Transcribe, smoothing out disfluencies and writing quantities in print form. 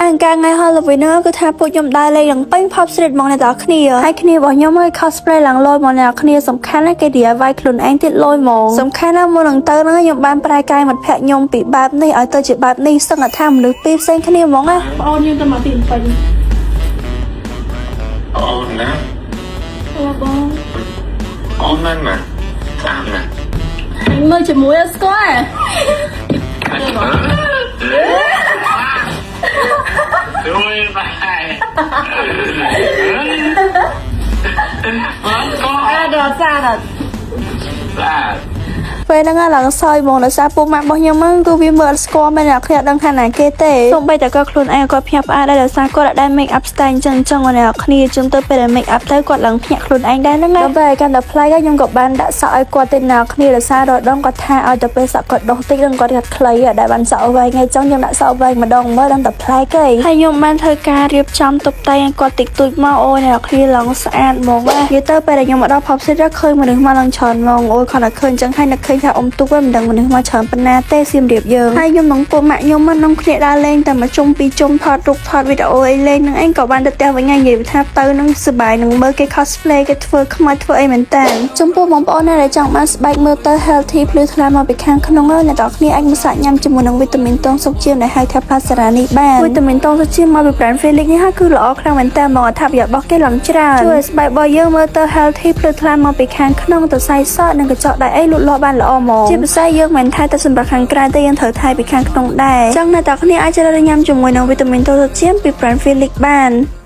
អង្ការថ្ងៃ Halloween ហ្នឹងគឺថាពួកខ្ញុំដើរលេងឡើងពេញ Pub Street ហ្មងអ្នកនរគ្នាហើយគ្នារបស់ខ្ញុំហើយ cosplay ឡើងលយហ្មងអ្នកនរគ្នាសំខាន់ណាស់គេ DIY ខ្លួនឯងទៀតលយហ្មងសំខាន់ណាស់មុននឹងទៅហ្នឹងខ្ញុំបានប្រែកាយមិត្តភក្តិខ្ញុំពីបែបនេះឲ្យទៅជាបែបនេះសឹងតែថាមនុស្សពីរផ្សេងគ្នាហ្មងណា បងអូនយើងទៅមកទីពេញ អូនណា អូបង អូនមែនណាស្អាតណាស់ មើលជាមួយអត់ស្គាល់ ជួយបាយបងក៏ អត់ដល់ស្អាតអត់ ស្អាត ពេលហ្នឹងឡើងសើចហ្មងដោយសារពួកម៉ាក់របស់ខ្ញុំហ្នឹងគឺវាមើលអត់ស្គាល់មែនអ្នកគ្នាអត់ដឹងថាណាគេទេសូម្បីតែគាត់ខ្លួនឯងគាត់ភ្ញាក់ផ្អើលដែរដោយសារគាត់អត់ដែល make up style អញ្ចឹងអញ្ចឹងអ្នកគ្នាអញ្ចឹងទៅពេលដែល make up ទៅគាត់ឡើងភ្ញាក់ខ្លួនឯងដែរហ្នឹងណាដល់ពេលកាន់តែប្លែកខ្ញុំក៏បានដាក់សក់ឲ្យគាត់ទៅអ្នកគ្នាដោយសាររដងគាត់ថាឲ្យទៅពេលសក់គាត់ដុះតិចនឹងគាត់កាត់ខ្លីអត់ដែលបានសក់វែងឯងចឹងខ្ញុំដាក់សក់វែងម្ដងមើលដល់តែប្លែកឯងហើយខ្ញុំបានធ្វើការរៀបចំតុបតែងឲ្យគាត់តិចតួចមកអូយអ្នកគ្នាឡើងស្អាតហ្មងណានិយាយទៅពេលដែលខ្ញុំមកដល់ Pub Street ឃើញមនុស្សមកឡើងច្រើនហ្មងអូយគាត់តែឃើញចឹងហើយនឹកឃើញថាអ៊ំទូកវិញមិនដឹងមនុស្សមកច្រើនប៉ុណ្ណាទេសៀមរាបយើងហើយខ្ញុំនឹងពួកម៉ាក់ខ្ញុំមកនឹងគ្នាដើរលេងតែមួយជុំពីរជុំថតរូបថតវីដេអូអីលេងនឹងឯងក៏បានទៅផ្ទះវិញហើយនិយាយថាទៅនឹងសប្បាយនឹងមើលគេ cosplay គេធ្វើខ្មោចធ្វើអីមែនតើចំពោះបងប្អូនណាដែលចង់បានស្បែកមើលទៅ healthy ភ្លឺថ្លាមកពីខាងក្នុងអ្នកទាំងគ្នាអាចមកសាកញ៉ាំជាមួយនឹងវីតាមីនតងសុកជាមដែលហៅថា Plasera នេះបានវីតាមីនតងសុកជាមមកពី brand Felix នេះហើយគឺល្អខ្លាំងមែនតើមកអត្ថប្រយោជន៍របស់គេឡើងច្រើនជួយឲ្យស្បែករបស់យើងមើលទៅ healthy ភ្លឺថ្លាមកពីខាងក្នុងទៅសៃសក់និងកញ្ចក់ដៃអីលូតលាស់បានល្អមកជាពិសេសយើងមិនថែតែសម្រាប់ខាងក្រៅទេយើងត្រូវថែពីខាងក្នុងដែរចឹងអ្នកទាំងគ្នាអាចជ្រើសរើសញ៉ាំជាមួយនឹងវីតាមីនតងសុកជាមពី brand Felix បាន។